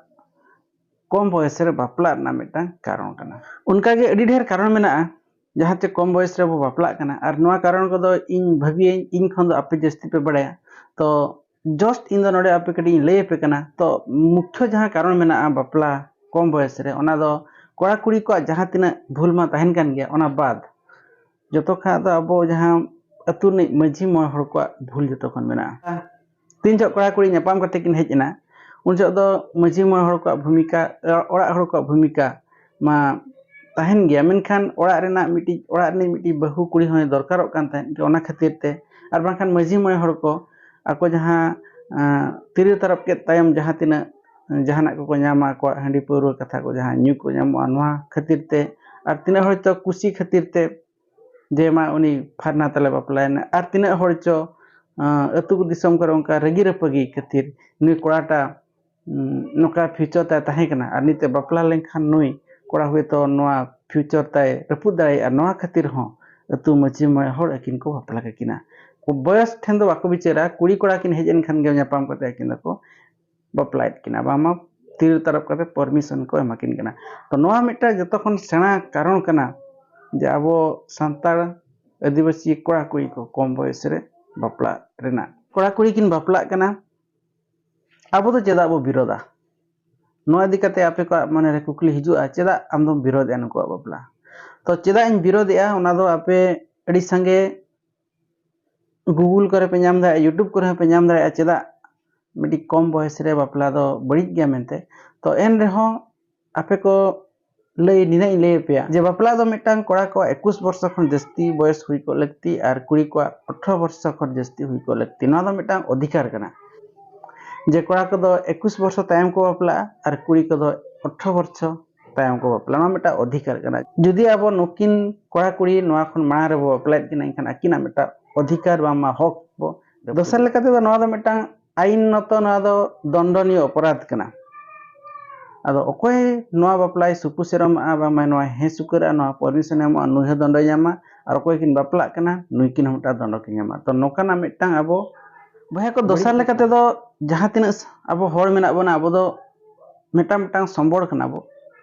ᱠᱚᱢ ᱵᱚᱭᱮᱥ ᱨᱮ ᱵᱟᱯᱞᱟ ᱨᱮᱱᱟᱜ ᱢᱤᱫᱴᱟᱝ ᱠᱟᱨᱚᱱ ᱠᱟᱱᱟ᱾ ᱚᱱᱠᱟᱜᱮ ᱟᱹᱰᱤ ᱰᱷᱮᱨ ᱠᱟᱨᱚᱱ ᱢᱮᱱᱟᱜᱼᱟ ᱡᱟᱦᱟᱸ ᱪᱮ ᱠᱚᱢ ᱵᱚᱭᱮᱥ ᱨᱮᱵᱚ ᱵᱟᱯᱞᱟᱜ ᱠᱟᱱᱟ, ᱟᱨ ᱱᱚᱣᱟ ᱠᱟᱨᱚᱱ ᱠᱚᱫᱚ ᱤᱧ ᱵᱷᱟᱹᱵᱤᱭᱟᱹᱧ ᱤᱧ ᱠᱷᱚᱱ ᱫᱚ ᱟᱯᱮ ᱡᱟᱹᱥᱛᱤ ᱯᱮ ᱵᱟᱲᱟᱭᱟ᱾ ᱛᱚ ᱡᱟᱥᱴ ᱤᱧ ᱫᱚ ᱱᱚᱰᱮ ᱟᱯᱮ ᱠᱟᱹᱴᱤᱡ ᱤᱧ ᱞᱟᱹᱭ ᱟᱯᱮ ᱠᱟᱱᱟ᱾ ᱛᱚ ᱢᱩᱠᱷᱭᱚ ᱡᱟᱦᱟᱸ ᱠᱟᱨᱚᱱ ᱢᱮᱱᱟᱜᱼᱟ ᱵᱟᱯᱞᱟ ᱠᱚᱢ ᱵᱚᱭᱮᱥ ᱨᱮ, ᱚᱱᱟ ᱫᱚ ᱠᱚᱲᱟ ᱠᱩᱲᱤ ᱠᱚᱣᱟᱜ ᱡᱟᱦᱟᱸ ᱛᱤᱱᱟᱹᱜ ᱵᱷᱩᱞ ᱢᱟ ᱛᱟᱦᱮᱱ ᱠᱟᱱ ᱜᱮᱭᱟ, ᱚᱱᱟ ᱵᱟᱫ ᱡᱚᱛᱚ ᱠᱷᱚᱱᱟᱜ ᱫᱚ ᱟᱵᱚ ᱡᱟᱦᱟᱸ ᱟᱹᱛᱩ ᱨᱤᱱᱤᱡ ᱢᱟᱹᱡᱷᱤ ᱢᱚᱬᱮ ᱦᱚᱲ ᱠᱚᱣᱟᱜ ᱵᱷᱩᱞ ᱡᱚᱛᱚ ᱠᱷᱚᱱ ᱢᱮᱱᱟᱜᱼᱟ᱾ ᱛᱤᱱ ᱡᱚᱦᱚᱜ ᱠᱚᱲᱟ ᱠᱩᱲᱤ ᱧᱟᱯᱟᱢ ᱠᱟᱛᱮ ᱠᱤᱱ ᱦᱮᱡ ᱮᱱᱟ, ᱩᱱ ᱡᱚᱦᱚᱜ ᱫᱚ ᱢᱟᱹᱡᱷᱤ ᱢᱚᱬᱮ ᱦᱚᱲ ᱠᱚᱣᱟᱜ ᱵᱷᱩᱢᱤᱠᱟ, ᱚᱲᱟᱜ ᱦᱚᱲ ᱠᱚᱣᱟᱜ ᱵᱷᱩᱢᱤᱠᱟ ᱢᱟ ᱛᱟᱦᱮᱱ ᱜᱮᱭᱟ, ᱢᱮᱱᱠᱷᱟᱱ ᱚᱲᱟᱜ ᱨᱮᱱᱟᱜ ᱢᱤᱫᱴᱤᱡ, ᱚᱲᱟᱜ ᱨᱤᱱᱤᱡ ᱢᱤᱫᱴᱤᱡ ᱵᱟᱹᱦᱩ ᱠᱩᱲᱤ ᱦᱚᱸᱭ ᱫᱚᱨᱠᱟᱨᱚᱜ ᱠᱟᱱ ᱛᱟᱦᱮᱸᱫ, ᱚᱱᱟ ᱠᱷᱟᱹᱛᱤᱨ ᱛᱮ᱾ ᱟᱨ ᱵᱟᱝᱠᱷᱟᱱ ᱢᱟᱹᱡᱷᱤ ᱢᱚᱬᱮ ᱦᱚᱲ ᱠᱚ ᱟᱠᱚ ᱡᱟᱦᱟᱸ, ᱟᱸ, ᱛᱤᱨᱭᱳ ᱛᱟᱨᱚᱵ ᱠᱮᱫ ᱛᱟᱭᱚᱢ ᱡᱟᱦᱟᱸ ᱛᱤᱱᱟᱹᱜ, ᱟᱸ, ᱡᱟᱦᱟᱱᱟᱜ ᱠᱚᱠᱚ ᱧᱟᱢᱟ, ᱟᱠᱚᱣᱟᱜ ᱦᱟᱺᱰᱤ ᱯᱟᱹᱣᱨᱟᱹ ᱠᱟᱛᱷᱟ ᱠᱚ ᱡᱟᱦᱟᱸ ᱧᱩ ᱠᱚ ᱧᱟᱢᱚᱜᱼᱟ, ᱱᱚᱣᱟ ᱠᱷᱟᱹᱛᱤᱨ ᱛᱮ, ᱟᱨ ᱛᱤᱱᱟᱹᱜ ᱦᱚᱲ ᱪᱚ ᱠᱩᱥᱤ ᱠᱷᱟᱹᱛᱤᱨ ᱛᱮ, ᱡᱮ ᱢᱟ ᱩᱱᱤ ᱯᱷᱟᱨᱱᱟ ᱛᱟᱞᱮ ᱵᱟᱯᱞᱟᱭᱮᱱᱟ, ᱟᱨ ᱛᱤᱱᱟᱹᱜ ᱦᱚᱲ ᱪᱚ, ᱟᱸ, ᱟᱹᱛᱩ ᱫᱤᱥᱚᱢ ᱠᱚᱨᱮ ᱚᱱᱠᱟ ᱨᱟᱹᱜᱤ ᱨᱟᱹᱯᱟᱹᱜᱤ ᱠᱷᱟᱹᱛᱤᱨ ᱱᱩᱭ ᱠᱚᱲᱟᱴᱟᱜ, ᱩᱸ, ᱱᱚᱝᱠᱟ ᱯᱷᱤᱭᱩᱪᱟᱨ ᱛᱟᱭ ᱛᱟᱦᱮᱸ ᱠᱟᱱᱟ, ᱟᱨ ᱱᱤᱛᱚᱜ ᱵᱟᱯᱞᱟ ᱞᱮᱱᱠᱷᱟᱱ ᱱᱩᱭ ᱠᱚᱲᱟ ᱦᱚᱭᱛᱳ ᱱᱚᱣᱟ ᱯᱷᱤᱭᱩᱪᱟᱨ ᱛᱟᱭ ᱨᱟᱹᱯᱩᱫ ᱫᱟᱲᱮᱭᱟᱜᱼᱟ, ᱱᱚᱣᱟ ᱠᱷᱟᱹᱛᱤᱨ ᱦᱚᱸ ᱟᱹᱛᱩ ᱢᱟᱹᱡᱷᱤ ᱢᱚᱬᱮ ᱦᱚᱲ ᱟᱹᱠᱤᱱ ᱠᱚ ᱵᱟᱯᱞᱟ ᱠᱟᱹᱠᱤᱱᱟ᱾ ᱵᱚᱭᱚᱥ ᱴᱷᱮᱱ ᱫᱚ ᱵᱟᱠᱚ ᱵᱤᱪᱟᱹᱨᱟ, ᱠᱩᱲᱤ ᱠᱚᱲᱟ ᱠᱤᱱ ᱦᱮᱡ ᱮᱱ ᱠᱷᱟᱱ ᱜᱮ ᱧᱟᱯᱟᱢ ᱠᱟᱛᱮ ᱟᱹᱠᱤᱱ ᱫᱚᱠᱚ ᱵᱟᱯᱞᱟᱭᱮᱫ ᱠᱤᱱᱟ, ᱵᱟᱝᱢᱟ ᱛᱤᱨ ᱛᱟᱨᱚᱵ ᱠᱟᱛᱮ ᱯᱟᱨᱢᱤᱥᱚᱱ ᱠᱚ ᱮᱢᱟ ᱠᱤᱱ ᱠᱟᱱᱟ᱾ ᱛᱚ ᱱᱚᱣᱟ ᱢᱤᱫᱴᱟᱝ ᱡᱚᱛᱚ ᱠᱷᱚᱱ ᱥᱮᱬᱟ ᱠᱟᱨᱚᱱ ᱠᱟᱱᱟ ᱡᱮ ᱟᱵᱚ ᱥᱟᱱᱛᱟᱲ ᱟᱹᱫᱤᱵᱟᱹᱥᱤ ᱠᱚᱲᱟ ᱠᱩᱲᱤ ᱠᱚ ᱠᱚᱢ ᱵᱚᱭᱮᱥ ᱨᱮ ᱵᱟᱯᱞᱟᱜ ᱨᱮᱱᱟᱜ᱾ ᱠᱚᱲᱟ ᱠᱩᱲᱤ ᱠᱤᱱ ᱵᱟᱯᱞᱟᱜ ᱠᱟᱱᱟ, ᱟᱵᱚ ᱫᱚ ᱪᱮᱫᱟᱜ ᱵᱚ ᱵᱤᱨᱳᱫᱟ? ᱱᱚᱣᱟ ᱤᱫᱤ ᱠᱟᱛᱮ ᱟᱯᱮ ᱠᱚᱣᱟᱜ ᱢᱚᱱᱮ ᱨᱮ ᱠᱩᱠᱞᱤ ᱦᱤᱡᱩᱜᱼᱟ, ᱪᱮᱫᱟᱜ ᱟᱢ ᱫᱚᱢ ᱵᱤᱨᱳᱫᱮᱜᱼᱟ ᱱᱩᱠᱩᱣᱟᱜ ᱵᱟᱯᱞᱟ? ᱛᱚ ᱪᱮᱫᱟᱜ ᱤᱧ ᱵᱤᱨᱳᱫᱮᱜᱼᱟ, ᱚᱱᱟ ᱫᱚ ᱟᱯᱮ ᱟᱹᱰᱤ ᱥᱟᱸᱜᱮ Google ᱠᱚᱨᱮ ᱯᱮ ᱧᱟᱢ ᱫᱟᱲᱮᱭᱟᱜᱼᱟ, YouTube ᱠᱚᱨᱮ ᱦᱚᱸ ᱯᱮ ᱧᱟᱢ ᱫᱟᱲᱮᱭᱟᱜᱼᱟ, ᱪᱮᱫᱟᱜ ᱢᱤᱫᱴᱤᱡ ᱠᱚᱢ ᱵᱚᱭᱮᱥ ᱨᱮ ᱵᱟᱯᱞᱟ ᱫᱚ ᱵᱟᱹᱲᱤᱡ ᱜᱮᱭᱟ ᱢᱮᱱᱛᱮ᱾ ᱛᱚ ᱮᱱ ᱨᱮᱦᱚᱸ ᱟᱯᱮ ᱠᱚ ᱞᱟᱹᱭ, ᱱᱤᱱᱟᱹᱜ ᱤᱧ ᱞᱟᱹᱭ ᱟᱯᱮᱭᱟ ᱡᱮ ᱵᱟᱯᱞᱟ ᱫᱚ ᱢᱤᱫᱴᱟᱝ ᱠᱚᱲᱟ ᱠᱚᱣᱟᱜ ᱮᱠᱩᱥ ᱵᱚᱨᱥᱚ ᱠᱷᱚᱱ ᱡᱟᱹᱥᱛᱤ ᱵᱚᱭᱮᱥ ᱦᱩᱭ ᱠᱚᱜ ᱞᱟᱹᱠᱛᱤ ᱟᱨ ᱠᱩᱲᱤ ᱠᱚᱣᱟᱜ ᱟᱴᱷᱨᱚ ᱵᱚᱨᱥᱚ ᱠᱷᱚᱱ ᱡᱟᱹᱥᱛᱤ ᱦᱩᱭ ᱠᱚᱜ ᱞᱟᱹᱠᱛᱤ᱾ ᱱᱚᱣᱟ ᱫᱚ ᱢᱤᱫᱴᱟᱝ ᱚᱫᱷᱤᱠᱟᱨ ᱠᱟᱱᱟ ᱡᱮ ᱠᱚᱲᱟ ᱠᱚᱫᱚ ᱮᱠᱩᱥ ᱵᱚᱨᱥᱚ ᱛᱟᱭᱚᱢ ᱠᱚ ᱵᱟᱯᱞᱟᱜᱼᱟ ᱟᱨ ᱠᱩᱲᱤ ᱠᱚᱫᱚ ᱟᱴᱷᱨᱚ ᱵᱚᱨᱥᱚ ᱛᱟᱭᱚᱢ ᱠᱚ ᱵᱟᱯᱞᱟᱜᱼᱟ᱾ ᱱᱚᱣᱟ ᱢᱤᱫᱴᱟᱝ ᱚᱫᱷᱤᱠᱟᱨ ᱠᱟᱱᱟ᱾ ᱡᱩᱫᱤ ᱟᱵᱚ ᱱᱩᱠᱤᱱ ᱠᱚᱲᱟ ᱠᱩᱲᱤ ᱱᱚᱣᱟ ᱠᱷᱚᱱ ᱢᱟᱲᱟᱝ ᱨᱮᱵᱚ ᱵᱟᱯᱞᱟᱭᱮᱫ ᱠᱤᱱᱟ, ᱮᱱᱠᱷᱟᱱ ᱟᱹᱠᱤᱱᱟᱜ ᱢᱤᱫᱴᱟᱝ ᱚᱫᱷᱤᱠᱟᱨ ᱵᱟᱝᱢᱟ ᱦᱚᱠ ᱵᱚ᱾ ᱫᱚᱥᱟᱨ ᱞᱮᱠᱟ ᱛᱮᱫᱚ ᱱᱚᱣᱟ ᱫᱚ ᱢᱤᱫᱴᱟᱝ ᱟᱭᱤᱱ ᱱᱚᱛᱚ ᱱᱚᱣᱟ ᱫᱚ ᱫᱚᱱᱰᱚᱱᱤᱭᱚ ᱚᱯᱚᱨᱟᱫᱷ ᱠᱟᱱᱟ᱾ ᱟᱫᱚ ᱚᱠᱚᱭ ᱱᱚᱣᱟ ᱵᱟᱯᱞᱟᱭ ᱥᱩᱯᱩᱥᱮᱨᱚᱢᱟᱜᱼᱟ, ᱵᱟᱝᱢᱟ ᱱᱚᱣᱟ ᱦᱮᱸ ᱥᱩᱠᱟᱹᱨᱟ, ᱱᱚᱣᱟ ᱯᱟᱨᱢᱤᱥᱚᱱ ᱮ ᱮᱢᱚᱜᱼᱟ, ᱱᱩᱭ ᱦᱚᱸ ᱫᱚᱱᱰᱚᱭ ᱧᱟᱢᱟ, ᱟᱨ ᱚᱠᱚᱭ ᱠᱤᱱ ᱵᱟᱯᱞᱟᱜ ᱠᱟᱱᱟ ᱱᱩᱭ ᱠᱤᱱ ᱦᱚᱸ ᱢᱤᱫᱴᱟᱝ ᱫᱚᱱᱰᱚ ᱠᱤᱱ ᱧᱟᱢᱟ᱾ ᱛᱚ ᱱᱚᱝᱠᱟᱱᱟᱜ ᱢᱤᱫᱴᱟᱝ ᱟᱵᱚ ᱵᱚᱭᱦᱟ ᱠᱚ ᱫᱚᱥᱟᱨ ᱞᱮᱠᱟ ᱛᱮᱫᱚ ᱡᱟᱦᱟᱸ ᱛᱤᱱᱟᱹᱜ ᱟᱵᱚ ᱦᱚᱲ ᱢᱮᱱᱟᱜ ᱵᱚᱱᱟ, ᱟᱵᱚ ᱫᱚ ᱢᱤᱫᱴᱟᱝ ᱢᱤᱫᱴᱟᱝ ᱥᱚᱢᱵᱚᱲ ᱠᱟᱱᱟ ᱵᱚ,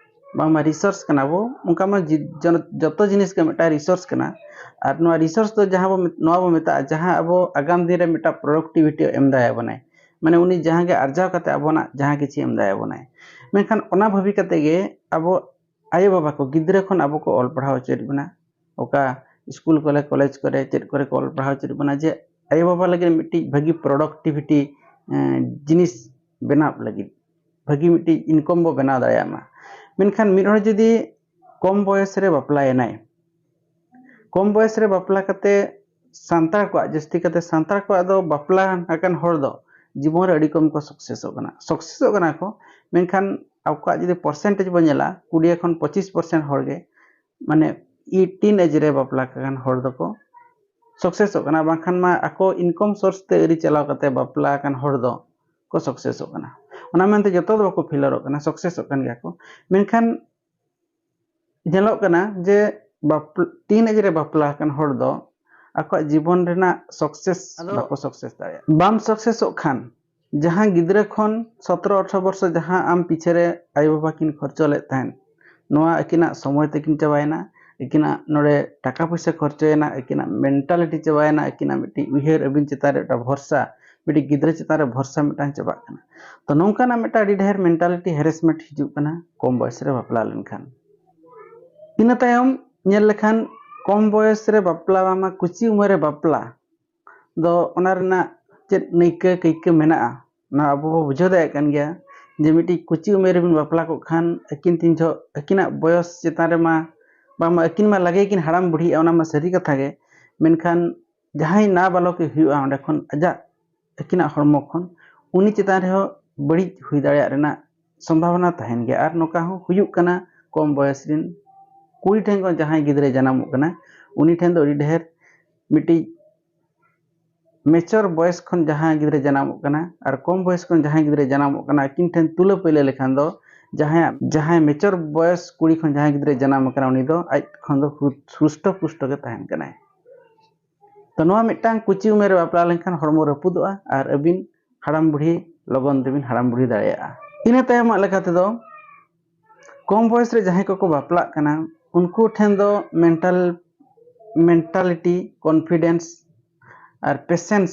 ᱵᱟᱝᱢᱟ ᱨᱤᱥᱳᱨᱥ ᱠᱟᱱᱟ ᱵᱚ, ᱚᱱᱠᱟ ᱢᱟ ᱡᱤ-, ᱡᱚᱱ-, ᱡᱚᱛᱚ ᱡᱤᱱᱤᱥ ᱜᱮ ᱢᱤᱫᱴᱟᱝ ᱨᱤᱥᱳᱨᱥ ᱠᱟᱱᱟ᱾ ᱟᱨ ᱱᱚᱣᱟ ᱨᱤᱥᱳᱨᱥ ᱫᱚ ᱡᱟᱦᱟᱸ ᱵᱚ ᱢᱮᱛ-, ᱱᱚᱣᱟ ᱵᱚ ᱢᱮᱛᱟᱜᱼᱟ ᱡᱟᱦᱟᱸ ᱟᱵᱚ ᱟᱜᱟᱢ ᱫᱤᱱ ᱨᱮ ᱢᱤᱫᱴᱟᱝ ᱯᱨᱚᱰᱟᱠᱴᱤᱵᱷᱤᱴᱤ ᱮᱢ ᱫᱟᱲᱮᱭᱟᱵᱚᱱᱟᱭ, ᱢᱟᱱᱮ ᱩᱱᱤ ᱡᱟᱦᱟᱸ ᱜᱮ ᱟᱨᱡᱟᱣ ᱠᱟᱛᱮ ᱟᱵᱚᱱᱟᱜ ᱡᱟᱦᱟᱸ ᱠᱤᱪᱷᱩ ᱮᱢ ᱫᱟᱲᱮᱭᱟᱵᱚᱱᱟᱭ᱾ ᱢᱮᱱᱠᱷᱟᱱ ᱚᱱᱟ ᱵᱷᱟᱵᱤ ᱠᱟᱛᱮ ᱜᱮ ᱟᱵᱚ ᱟᱭᱳᱼᱵᱟᱵᱟ ᱠᱚ ᱜᱤᱫᱽᱨᱟᱹ ᱠᱷᱚᱱ ᱟᱵᱚ ᱠᱚ ᱚᱞ ᱯᱟᱲᱦᱟᱣ ᱦᱚᱪᱚᱭᱮᱫ ᱵᱚᱱᱟ, ᱚᱠᱟ ᱥᱠᱩᱞ ᱠᱚᱨᱮ, ᱠᱚᱞᱮᱡᱽ ᱠᱚᱨᱮ, ᱪᱮᱫ ᱠᱚᱨᱮ ᱠᱚ ᱚᱞ ᱯᱟᱲᱦᱟᱣ ᱦᱚᱪᱚᱭᱮᱫ ᱵᱚᱱᱟ, ᱡᱮ ᱟᱭᱳᱼᱵᱟᱵᱟ ᱞᱟᱹᱜᱤᱫ ᱢᱤᱫᱴᱤᱡ ᱵᱷᱟᱹᱜᱤ ᱯᱨᱚᱰᱟᱠᱴᱤᱵᱷᱤᱴᱤ ᱡᱤᱱᱤᱥ ᱵᱮᱱᱟᱣ ᱞᱟᱹᱜᱤᱫ, ᱵᱷᱟᱹᱜᱤ ᱢᱤᱫᱴᱤᱡ ᱤᱱᱠᱟᱢ ᱵᱚ ᱵᱮᱱᱟᱣ ᱫᱟᱲᱮᱭᱟᱜ ᱢᱟ᱾ ᱢᱮᱱᱠᱷᱟᱱ ᱢᱤᱫ ᱦᱚᱲ ᱡᱩᱫᱤ ᱠᱚᱢ ᱵᱚᱭᱮᱥ ᱨᱮ ᱵᱟᱯᱞᱟᱭᱮᱱᱟᱭ, ᱠᱚᱢ ᱵᱚᱭᱮᱥ ᱨᱮ ᱵᱟᱯᱞᱟ ᱠᱟᱛᱮ ᱥᱟᱱᱛᱟᱲ ᱠᱚᱣᱟᱜ, ᱡᱟᱹᱥᱛᱤ ᱠᱟᱛᱮ ᱥᱟᱱᱛᱟᱲ ᱠᱚᱣᱟᱜ ᱫᱚ ᱵᱟᱯᱞᱟ ᱟᱠᱟᱱ ᱦᱚᱲ ᱫᱚ ᱡᱤᱵᱚᱱ ᱨᱮ ᱟᱹᱰᱤ ᱠᱚᱢ ᱠᱚ ᱥᱟᱠᱥᱮᱥᱚᱜ ᱠᱟᱱᱟ᱾ ᱥᱟᱠᱥᱮᱥᱚᱜ ᱠᱟᱱᱟ ᱠᱚ, ᱢᱮᱱᱠᱷᱟᱱ ᱟᱠᱚᱣᱟᱜ ᱡᱩᱫᱤ ᱯᱟᱨᱥᱮᱱᱴᱮᱡᱽ ᱵᱚᱱ ᱧᱮᱞᱟ, ᱠᱩᱲᱤ ᱠᱷᱚᱱ ᱯᱚᱸᱪᱤᱥ ᱯᱟᱨᱥᱮᱱᱴ ᱦᱚᱲ ᱜᱮ, ᱢᱟᱱᱮ, ᱴᱤᱱ ᱮᱡᱽ ᱨᱮ ᱵᱟᱯᱞᱟ ᱟᱠᱟᱱ ᱦᱚᱲ ᱫᱚᱠᱚ ᱥᱟᱠᱥᱮᱥᱚᱜ ᱠᱟᱱᱟ, ᱵᱟᱝᱠᱷᱟᱱ ᱢᱟ ᱟᱠᱚ ᱤᱱᱠᱟᱢ ᱥᱳᱨᱥ ᱛᱮ ᱟᱹᱣᱨᱤ ᱪᱟᱞᱟᱣ ᱠᱟᱛᱮ ᱵᱟᱯᱞᱟ ᱟᱠᱟᱱ ᱦᱚᱲ ᱫᱚ ᱠᱚ ᱥᱟᱠᱥᱮᱥᱚᱜ ᱠᱟᱱᱟ᱾ ᱚᱱᱟ ᱢᱮᱱᱛᱮ ᱡᱚᱛᱚ ᱫᱚ ᱵᱟᱠᱚ ᱯᱷᱮᱞᱚᱨᱚᱜ ᱠᱟᱱᱟ, ᱥᱟᱠᱥᱮᱥᱚᱜ ᱠᱟᱱ ᱜᱮᱭᱟ ᱠᱚ᱾ ᱢᱮᱱᱠᱷᱟᱱ ᱧᱮᱞᱚᱜ ᱠᱟᱱᱟ ᱡᱮ ᱵᱟᱯᱞ-, ᱴᱤᱱ ᱮᱡᱽ ᱨᱮ ᱵᱟᱯᱞᱟ ᱟᱠᱟᱱ ᱦᱚᱲ ᱫᱚ ᱟᱠᱚᱣᱟᱜ ᱡᱤᱵᱚᱱ ᱨᱮᱱᱟᱜ ᱥᱟᱠᱥᱮᱥ ᱟᱫᱚ ᱵᱟᱠᱚ ᱥᱟᱠᱥᱮᱥ ᱫᱟᱲᱮᱭᱟᱜᱼᱟ᱾ ᱵᱟᱢ ᱥᱟᱠᱥᱮᱥᱚᱜ ᱠᱷᱟᱱ, ᱡᱟᱦᱟᱸ ᱜᱤᱫᱽᱨᱟᱹ ᱠᱷᱚᱱ ᱥᱚᱛᱨᱚ ᱟᱴᱷᱨᱚ ᱵᱚᱨᱥᱚ ᱡᱟᱦᱟᱸ ᱟᱢ ᱯᱤᱪᱷᱮ ᱨᱮ ᱟᱭᱳᱼᱵᱟᱵᱟ ᱠᱤᱱ ᱠᱷᱚᱨᱪᱚ ᱞᱮᱫ ᱛᱟᱦᱮᱸᱫ, ᱱᱚᱣᱟ ᱟᱹᱠᱤᱱᱟᱜ ᱥᱚᱢᱚᱭ ᱛᱟᱹᱠᱤᱱ ᱪᱟᱵᱟᱭᱮᱱᱟ, ᱟᱹᱠᱤᱱᱟᱜ ᱱᱚᱰᱮ ᱴᱟᱠᱟ ᱯᱚᱭᱥᱟ ᱠᱷᱚᱨᱪᱚᱭᱮᱱᱟ, ᱟᱹᱠᱤᱱᱟᱜ ᱢᱮᱱᱴᱟᱞᱤᱴᱤ ᱪᱟᱵᱟᱭᱮᱱᱟ, ᱟᱹᱠᱤᱱᱟᱜ ᱢᱤᱫᱴᱤᱡ ᱩᱭᱦᱟᱹᱨ ᱟᱹᱵᱤᱱ ᱪᱮᱛᱟᱱ ᱨᱮ ᱢᱤᱫᱴᱟᱝ ᱵᱷᱚᱨᱥᱟ, ᱢᱤᱫᱴᱤᱡ ᱜᱤᱫᱽᱨᱟᱹ ᱪᱮᱛᱟᱱ ᱨᱮ ᱵᱷᱚᱨᱥᱟ ᱢᱤᱫᱴᱟᱝ ᱪᱟᱵᱟᱜ ᱠᱟᱱᱟ᱾ ᱛᱚ ᱱᱚᱝᱠᱟᱱᱟᱜ ᱢᱤᱫᱴᱟᱝ ᱟᱹᱰᱤ ᱰᱷᱮᱨ ᱢᱮᱱᱴᱟᱞᱤᱴᱤ ᱦᱮᱨᱮᱥᱢᱮᱱᱴ ᱦᱤᱡᱩᱜ ᱠᱟᱱᱟ ᱠᱚᱢ ᱵᱚᱭᱮᱥ ᱨᱮ ᱵᱟᱯᱞᱟ ᱞᱮᱱᱠᱷᱟᱱ᱾ ᱤᱱᱟᱹ ᱛᱟᱭᱚᱢ ᱧᱮᱞ ᱞᱮᱠᱷᱟᱱ ᱠᱚᱢ ᱵᱚᱭᱮᱥ ᱨᱮ ᱵᱟᱯᱞᱟ ᱵᱟᱝᱢᱟ ᱠᱩᱪᱤ ᱩᱢᱮᱨ ᱨᱮ ᱵᱟᱯᱞᱟ ᱫᱚ ᱚᱱᱟ ᱨᱮᱱᱟᱜ ᱪᱮᱫ ᱱᱟᱹᱭᱠᱟᱹ ᱠᱟᱹᱭᱠᱟᱹ ᱢᱮᱱᱟᱜᱼᱟ, ᱚᱱᱟ ᱟᱵᱚ ᱵᱚ ᱵᱩᱡᱷᱟᱹᱣ ᱫᱟᱲᱮᱭᱟᱜ ᱠᱟᱱ ᱜᱮᱭᱟ ᱡᱮ ᱢᱤᱫᱴᱤᱡ ᱠᱩᱪᱤ ᱩᱢᱮᱨ ᱨᱮᱵᱤᱱ ᱵᱟᱯᱞᱟ ᱠᱚᱜ ᱠᱷᱟᱱ ᱟᱹᱠᱤᱱ ᱛᱤᱱ ᱡᱚᱦᱚᱜ ᱟᱹᱠᱤᱱᱟᱜ ᱵᱚᱭᱚᱥ ᱪᱮᱛᱟᱱ ᱨᱮᱢᱟ ᱵᱟᱝᱢᱟ ᱟᱹᱠᱤᱱ ᱢᱟ ᱞᱟᱜᱮ ᱠᱤᱱ ᱦᱟᱲᱟᱢ ᱵᱩᱲᱦᱤᱜᱼᱟ, ᱚᱱᱟ ᱢᱟ ᱥᱟᱹᱨᱤ ᱠᱟᱛᱷᱟ ᱜᱮ, ᱢᱮᱱᱠᱷᱟᱱ ᱡᱟᱦᱟᱸᱭ ᱱᱟᱵᱟᱞᱚᱠᱮ ᱦᱩᱭᱩᱜᱼᱟ ᱚᱸᱰᱮ ᱠᱷᱚᱱ ᱟᱡᱟᱜ ᱟᱹᱠᱤᱱᱟᱜ ᱦᱚᱲᱢᱚ ᱠᱷᱚᱱ, ᱩᱱᱤ ᱪᱮᱛᱟᱱ ᱨᱮᱦᱚᱸ ᱵᱟᱹᱲᱤᱡ ᱦᱩᱭ ᱫᱟᱲᱮᱭᱟᱜ ᱨᱮᱱᱟᱜ ᱥᱚᱢᱵᱷᱟᱵᱚᱱᱟ ᱛᱟᱦᱮᱱ ᱜᱮᱭᱟ᱾ ᱟᱨ ᱱᱚᱝᱠᱟ ᱦᱚᱸ ᱦᱩᱭᱩᱜ ᱠᱟᱱᱟ, ᱠᱚᱢ ᱵᱚᱭᱮᱥ ᱨᱮᱱ ᱠᱩᱲᱤ ᱴᱷᱮᱱ ᱠᱷᱚᱱ ᱡᱟᱦᱟᱸᱭ ᱜᱤᱫᱽᱨᱟᱹᱭ ᱡᱟᱱᱟᱢᱚᱜ ᱠᱟᱱᱟ, ᱩᱱᱤ ᱴᱷᱮᱱ ᱫᱚ ᱟᱹᱰᱤ ᱰᱷᱮᱨ ᱢᱤᱫᱴᱤᱡ ᱢᱮᱪᱚᱨ ᱵᱚᱭᱮᱥ ᱠᱷᱚᱱ ᱡᱟᱦᱟᱸᱭ ᱜᱤᱫᱽᱨᱟᱹ ᱡᱟᱱᱟᱢᱚᱜ ᱠᱟᱱᱟ ᱟᱨ ᱠᱚᱢ ᱵᱚᱭᱮᱥ ᱠᱷᱚᱱ ᱡᱟᱦᱟᱸᱭ ᱜᱤᱫᱽᱨᱟᱹ ᱡᱟᱱᱟᱢᱚᱜ ᱠᱟᱱᱟ, ᱟᱹᱠᱤᱱ ᱴᱷᱮᱱ ᱛᱩᱞᱟᱹ ᱯᱟᱹᱭᱞᱟᱹ ᱞᱮᱠᱷᱟᱱ ᱫᱚ ᱡᱟᱦᱟᱸᱭᱟᱜ, ᱡᱟᱦᱟᱸᱭ ᱢᱮᱪᱚᱨ ᱵᱚᱭᱮᱥ ᱠᱩᱲᱤ ᱠᱷᱚᱱ ᱡᱟᱦᱟᱸᱭ ᱜᱤᱫᱽᱨᱟᱹ ᱡᱟᱱᱟᱢ ᱟᱠᱟᱱᱟ, ᱩᱱᱤ ᱫᱚ ᱟᱡ ᱠᱷᱚᱱ ᱫᱚ ᱦᱩ-, ᱦᱩᱥᱴᱚ ᱯᱩᱥᱴᱚ ᱜᱮ ᱛᱟᱦᱮᱱ ᱠᱟᱱᱟᱭ᱾ ᱛᱚ ᱱᱚᱣᱟ ᱢᱤᱫᱴᱟᱝ ᱠᱩᱪᱤ ᱩᱢᱮᱨ ᱨᱮ ᱵᱟᱯᱞᱟ ᱞᱮᱱᱠᱷᱟᱱ ᱦᱚᱲᱢᱚ ᱨᱟᱹᱯᱩᱫᱚᱜᱼᱟ ᱟᱨ ᱟᱹᱵᱤᱱ ᱦᱟᱲᱟᱢ ᱵᱩᱲᱦᱤ ᱞᱚᱜᱚᱱ ᱛᱮᱵᱤᱱ ᱦᱟᱲᱟᱢ ᱵᱩᱲᱦᱤ ᱫᱟᱲᱮᱭᱟᱜᱼᱟ᱾ ᱤᱱᱟᱹ ᱛᱟᱭᱚᱢᱟᱜ ᱞᱮᱠᱟ ᱛᱮᱫᱚ ᱠᱚᱢ ᱵᱚᱭᱮᱥ ᱨᱮ ᱡᱟᱦᱟᱸᱭ ᱠᱚᱠᱚ ᱵᱟᱯᱞᱟᱜ ᱠᱟᱱᱟ, ᱩᱱᱠᱩ ᱴᱷᱮᱱ ᱫᱚ ᱢᱮᱱᱴᱟᱞ, ᱢᱮᱱᱴᱟᱞᱤᱴᱤ, ᱠᱚᱱᱯᱷᱤᱰᱮᱱᱥ ᱟᱨ ᱯᱮᱥᱮᱱᱥ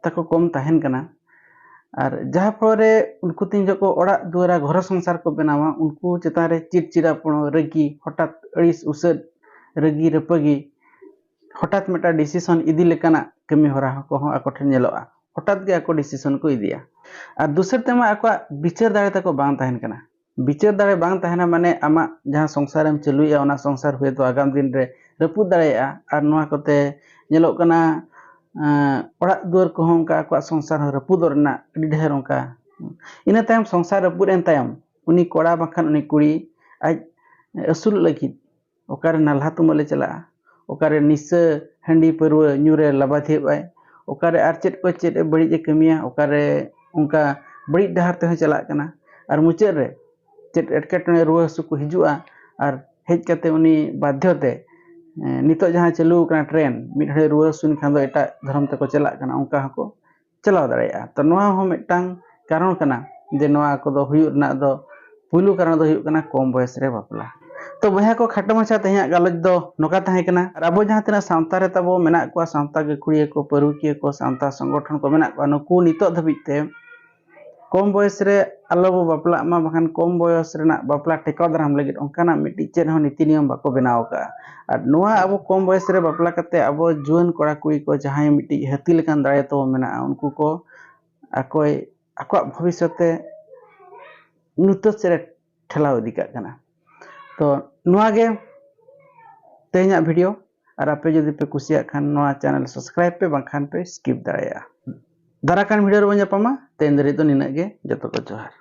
ᱛᱟᱠᱚ ᱠᱚᱢ ᱛᱟᱦᱮᱱ ᱠᱟᱱᱟ᱾ ᱟᱨ ᱡᱟᱦᱟᱸ ᱯᱷᱚᱞᱚ ᱨᱮ ᱩᱱᱠᱩ ᱛᱤᱱ ᱡᱚᱠᱷᱚᱱ ᱚᱲᱟᱜ ᱫᱩᱣᱟᱹᱨᱟ ᱜᱷᱚᱨᱚ ᱥᱚᱝᱥᱟᱨ ᱠᱚ ᱵᱮᱱᱟᱣᱟ, ᱩᱱᱠᱩ ᱪᱮᱛᱟᱱ ᱨᱮ ᱪᱤᱲᱪᱤᱲᱟᱯᱚᱱ, ᱨᱟᱹᱜᱤ, ᱦᱚᱴᱟᱛ ᱟᱹᱲᱤᱥ ᱩᱥᱟᱹᱫ, ᱨᱟᱹᱜᱤ ᱨᱟᱹᱯᱟᱹᱜᱤ, ᱦᱚᱴᱟᱛ ᱢᱤᱫᱴᱟᱝ ᱰᱤᱥᱤᱥᱚᱱ ᱤᱫᱤ ᱞᱮᱠᱟᱱᱟᱜ ᱠᱟᱹᱢᱤ ᱦᱚᱨᱟ ᱠᱚᱦᱚᱸ ᱟᱠᱚ ᱴᱷᱮᱱ ᱧᱮᱞᱚᱜᱼᱟ᱾ ᱦᱚᱴᱟᱛ ᱜᱮ ᱟᱠᱚ ᱰᱤᱥᱤᱥᱚᱱ ᱠᱚ ᱤᱫᱤᱭᱟ᱾ ᱟᱨ ᱫᱚᱥᱟᱨ ᱛᱮᱢᱟ ᱟᱠᱚᱣᱟᱜ ᱵᱤᱪᱟᱹᱨ ᱫᱟᱲᱮ ᱛᱟᱠᱚ ᱵᱟᱝ ᱛᱟᱦᱮᱱ ᱠᱟᱱᱟ᱾ ᱵᱤᱪᱟᱹᱨ ᱫᱟᱲᱮ ᱵᱟᱝ ᱛᱟᱦᱮᱱᱟ ᱢᱟᱱᱮ ᱟᱢᱟᱜ ᱡᱟᱦᱟᱸ ᱥᱚᱝᱥᱟᱨᱮᱢ ᱪᱟᱹᱞᱩᱭᱮᱫᱼᱟ, ᱚᱱᱟ ᱥᱚᱝᱥᱟᱨ ᱦᱚᱭᱛᱳ ᱟᱜᱟᱢ ᱫᱤᱱ ᱨᱮ ᱨᱟᱹᱯᱩᱫ ᱫᱟᱲᱮᱭᱟᱜᱼᱟ᱾ ᱟᱨ ᱱᱚᱣᱟ ᱠᱚᱛᱮ ᱧᱮᱞᱚᱜ ᱠᱟᱱᱟ, ᱮᱸ, ᱚᱲᱟᱜ ᱫᱩᱣᱟᱹᱨ ᱠᱚᱦᱚᱸ ᱚᱱᱠᱟ ᱟᱠᱚᱣᱟᱜ ᱥᱚᱝᱥᱟᱨ ᱦᱚᱸ ᱨᱟᱹᱯᱩᱫᱚᱜ ᱨᱮᱱᱟᱜ ᱟᱹᱰᱤ ᱰᱷᱮᱨ ᱚᱱᱠᱟ᱾ ᱤᱱᱟᱹ ᱛᱟᱭᱚᱢ ᱥᱚᱝᱥᱟᱨ ᱨᱟᱹᱯᱩᱫ ᱮᱱ ᱛᱟᱭᱚᱢ ᱩᱱᱤ ᱠᱚᱲᱟ ᱵᱟᱝᱠᱷᱟᱱ ᱩᱱᱤ ᱠᱩᱲᱤ ᱟᱡ ᱟᱹᱥᱩᱞᱚᱜ ᱞᱟᱹᱜᱤᱫ ᱚᱠᱟᱨᱮ ᱱᱟᱞᱦᱟ ᱛᱩᱢᱟᱹᱞᱮ ᱪᱟᱞᱟᱜᱼᱟ, ᱚᱠᱟᱨᱮ ᱱᱤᱥᱟᱹ ᱦᱟᱺᱰᱤ ᱯᱟᱹᱨᱣᱟᱹ ᱧᱩ ᱨᱮ ᱞᱟᱵᱟᱫᱷᱤᱭᱟᱹᱜ ᱟᱭ, ᱚᱠᱟᱨᱮ ᱟᱨ ᱪᱮᱫ ᱠᱚ ᱪᱮᱫ ᱮ ᱵᱟᱹᱲᱤᱡ ᱮ ᱠᱟᱹᱢᱤᱭᱟ, ᱚᱠᱟᱨᱮ ᱚᱱᱠᱟ ᱵᱟᱹᱲᱤᱡ ᱰᱟᱦᱟᱨ ᱛᱮᱦᱚᱸ ᱪᱟᱞᱟᱜ ᱠᱟᱱᱟ᱾ ᱟᱨ ᱢᱩᱪᱟᱹᱫ ᱨᱮ ᱪᱮᱫ ᱮᱴᱠᱮᱴᱚᱬᱮ ᱨᱩᱣᱟᱹ ᱦᱟᱹᱥᱩ ᱠᱚ ᱦᱤᱡᱩᱜᱼᱟ, ᱟᱨ ᱦᱮᱡ ᱠᱟᱛᱮ ᱩᱱᱤ ᱵᱟᱫᱽᱫᱷᱚ ᱛᱮ ᱱᱤᱛᱚᱜ ᱡᱟᱦᱟᱸ ᱪᱟᱹᱞᱩ ᱟᱠᱟᱱᱟ ᱴᱨᱮᱱᱰ, ᱢᱤᱫ ᱦᱚᱲᱮ ᱨᱩᱣᱟᱹ ᱦᱟᱹᱥᱩᱭᱮᱱ ᱠᱷᱟᱱ ᱫᱚ ᱮᱴᱟᱜ ᱫᱷᱚᱨᱚᱢ ᱛᱮᱠᱚ ᱪᱟᱞᱟᱜ ᱠᱟᱱᱟ, ᱚᱱᱠᱟ ᱦᱚᱸᱠᱚ ᱪᱟᱞᱟᱣ ᱫᱟᱲᱮᱭᱟᱜᱼᱟ᱾ ᱛᱚ ᱱᱚᱣᱟ ᱦᱚᱸ ᱢᱤᱫᱴᱟᱝ ᱠᱟᱨᱚᱱ ᱠᱟᱱᱟ ᱡᱮ ᱱᱚᱣᱟ ᱠᱚᱫᱚ ᱦᱩᱭᱩᱜ ᱨᱮᱱᱟᱜ ᱫᱚ ᱯᱩᱭᱞᱩ ᱠᱟᱨᱚᱱ ᱫᱚ ᱦᱩᱭᱩᱜ ᱠᱟᱱᱟ ᱠᱚᱢ ᱵᱚᱭᱮᱥ ᱨᱮ ᱵᱟᱯᱞᱟ᱾ ᱛᱚ ᱵᱚᱭᱦᱟ ᱠᱚ, ᱠᱷᱟᱴᱚ ᱢᱟᱪᱷᱟ ᱛᱮᱦᱮᱧᱟᱜ ᱜᱟᱞᱚᱪ ᱫᱚ ᱱᱚᱝᱠᱟ ᱛᱟᱦᱮᱸ ᱠᱟᱱᱟ᱾ ᱟᱨ ᱟᱵᱚ ᱡᱟᱦᱟᱸ ᱛᱤᱱᱟᱹᱜ ᱥᱟᱶᱛᱟ ᱨᱮ ᱛᱟᱵᱚ ᱢᱮᱱᱟᱜ ᱠᱚᱣᱟ, ᱥᱟᱶᱛᱟ ᱜᱟᱹᱠᱷᱩᱲᱤᱭᱟᱹ ᱠᱚ, ᱯᱟᱹᱨᱩᱠᱷᱤᱭᱟᱹ ᱠᱚ, ᱥᱟᱶᱛᱟ ᱥᱚᱝᱜᱚᱴᱷᱚᱱ ᱠᱚ ᱢᱮᱱᱟᱜ ᱠᱚᱣᱟ, ᱱᱩᱠᱩ ᱱᱤᱛᱚᱜ ᱫᱷᱟᱹᱵᱤᱡ ᱛᱮ ᱠᱚᱢ ᱵᱚᱭᱮᱥ ᱨᱮ ᱟᱞᱚ ᱵᱚ ᱵᱟᱯᱞᱟᱜ ᱢᱟ, ᱵᱟᱠᱷᱟᱱ ᱠᱚᱢ ᱵᱚᱭᱚᱥ ᱨᱮᱱᱟᱜ ᱵᱟᱯᱞᱟ ᱴᱮᱠᱟᱣ ᱫᱟᱨᱟᱢ ᱞᱟᱹᱜᱤᱫ ᱚᱱᱠᱟᱱᱟᱜ ᱢᱤᱫᱴᱤᱡ ᱪᱮᱫ ᱦᱚᱸ ᱱᱤᱛᱤ ᱱᱤᱭᱚᱢ ᱵᱟᱠᱚ ᱵᱮᱱᱟᱣ ᱟᱠᱟᱫᱼᱟ᱾ ᱟᱨ ᱱᱚᱣᱟ ᱟᱵᱚ ᱠᱚᱢ ᱵᱚᱭᱮᱥ ᱨᱮ ᱵᱟᱯᱞᱟ ᱠᱟᱛᱮ ᱟᱵᱚ ᱡᱩᱣᱟᱹᱱ ᱠᱚᱲᱟ ᱠᱩᱲᱤ ᱠᱚ ᱡᱟᱦᱟᱸᱭ ᱢᱤᱫᱴᱤᱡ ᱦᱟᱹᱛᱤ ᱞᱮᱠᱟᱱ ᱫᱟᱲᱮ ᱛᱟᱵᱚ ᱢᱮᱱᱟᱜᱼᱟ, ᱩᱱᱠᱩ ᱠᱚ ᱟᱠᱚᱭ ᱟᱠᱚᱣᱟᱜ ᱵᱷᱚᱵᱤᱥᱥᱚᱛ ᱮ ᱧᱩᱛᱟᱹᱛ ᱥᱮᱫ ᱮ ᱴᱷᱮᱞᱟᱣ ᱤᱫᱤ ᱠᱟᱜ ᱠᱟᱱᱟ᱾ ᱛᱚ ᱱᱚᱣᱟ ᱜᱮ ᱛᱮᱦᱮᱧᱟᱜ ᱵᱷᱤᱰᱤᱭᱳ᱾ ᱟᱨ ᱟᱯᱮ ᱡᱩᱫᱤ ᱯᱮ ᱠᱩᱥᱤᱭᱟᱜ ᱠᱷᱟᱱ ᱱᱚᱣᱟ ᱪᱮᱱᱮᱞ ᱥᱟᱵᱥᱠᱨᱟᱭᱤᱵ ᱯᱮ, ᱵᱟᱝᱠᱷᱟᱱ ᱯᱮ ᱥᱠᱤᱯ ᱫᱟᱲᱮᱭᱟᱜᱼᱟ᱾ ᱫᱟᱨᱟᱭ ᱠᱟᱱ ᱵᱷᱤᱰᱤᱭᱳ ᱨᱮᱵᱚᱱ ᱧᱟᱯᱟᱢᱟ᱾ ᱛᱮᱦᱮᱧ ᱫᱷᱟᱹᱨᱤᱡ ᱫᱚ ᱱᱤᱱᱟᱹᱜ ᱜᱮ᱾ ᱡᱚᱛᱚ ᱠᱚ ᱡᱚᱦᱟᱨ᱾